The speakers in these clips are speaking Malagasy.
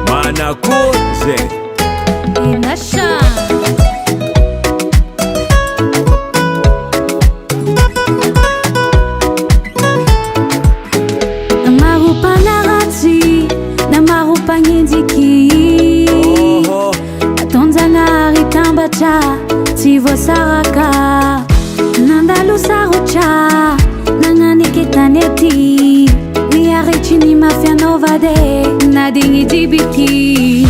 Manakory zay? Enasha. Na maro mpanaratsy, na maro mpagnenjiky. Oho. Ataon-janahary tambatra, tsy voasaraka. Nandalo sarotra, nagnaniky tanety. Niaritry ny mafy anao vady e, nadigny jibiky.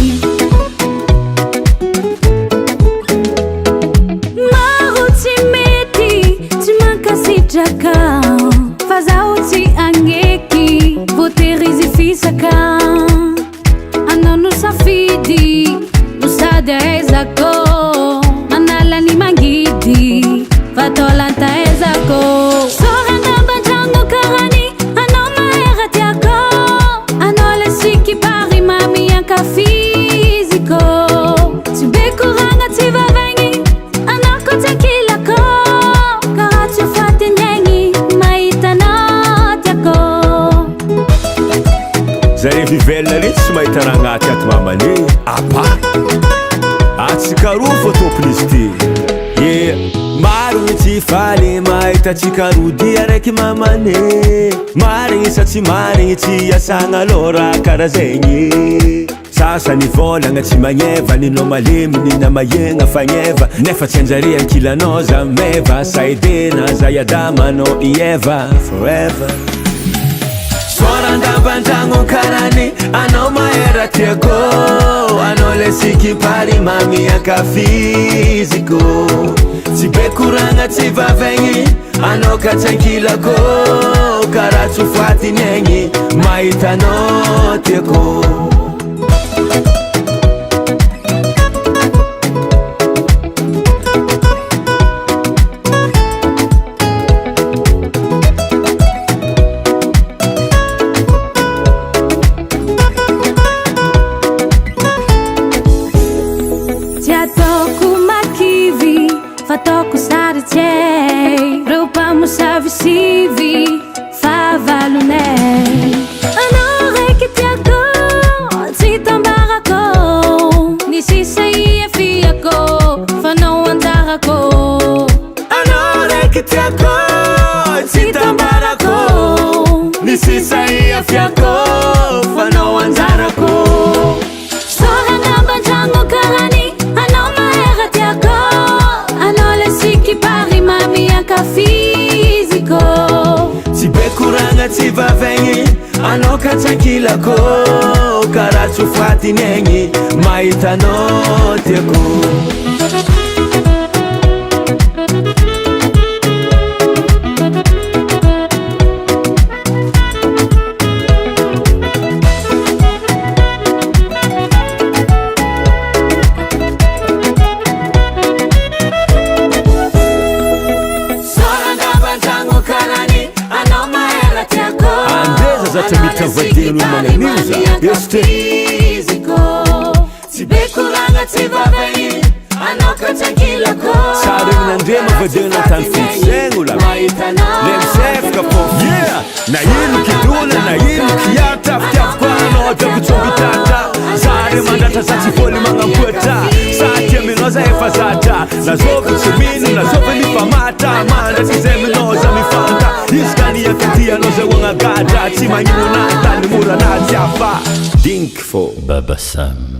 Maro tsy mety, tsy mankasitraka. Fa zaho tsy agneky, voatery izy fisaka. Anao no safidy, no sady ahaizako. Manala ny mangidy, fa taolan-tahaizako. Soran-damba an-tragno karany, anao mahay raha tiako. Anao le sikipary mamy ankafiziko. Tsy be koragna tsy vavaigny, anao koa tsy ankilako. Karaha tsy ho faty ny aigny, mahita anao tiako. Zare vivelona retsy tsy mahita raha agnaty ato mamany e. Apa. Atsika roa fô tompony izy ty. Yeah. Maro ny tsy faly mahita atsika roa dia araiky mamany e. Marigny sa tsy marigny tsy iasagna alôha raha karaha zegny. Sasany vôlagna tsy magneva ninao malemy nina mahiegna fagneva nefa tsy anjare ankilanao za meva sa Edena za i Adama anao i Eva forever. Soran-damban-dragno karany anao mahay raha tiako anao le sikipary mamy ankafiziko tsy be koragna tsy vavaigny anao ka tsy ankilako karaha tsy ho faty ny aigny mahita anao tiako. Tsy ataoko makivy fa ataoko sarotsy reo mpamosavy sivy fahavalonay. Anao raiky tiako tsy tambarako ny sisa iafiako fanao anjarako. Anao raiky tiako tsy tambarako ny sisa iafiako fanao anjarako. Soran-damban-tragno karany anao mahay raha tiako anao le sikipary mamy ankafiziko. Tsy be koragna tsy vavaigny anao ka tsy ankilako karaha tsy ho faty ny aigny mahita anao tiako. Soran-damban-tragno karany anao mahay raha tiako. Andeza zatra miditra vadian'olo magnan'io za. Este. Tsy be koragna tsy vavaigny anao ka tsy ankilako. Tsara igny nandrema vadiana tany fotsy zegny ola. Le misefaka fô. Yeah! Na ino kidona na ino kiatra fitiavako anao tiako tsomby tratra. Za re mandratra za tsy voly magnampoatra. Satria aminao za efa zatra. Na zovy tsy mino na zovy mifamatra. Mandratra izay aminao za mifanta. Izy ka ny ankatia anao zay hoagnagadra. Tsy magnino na tany mora na tsy afa. Diniky fô. Baba Sam.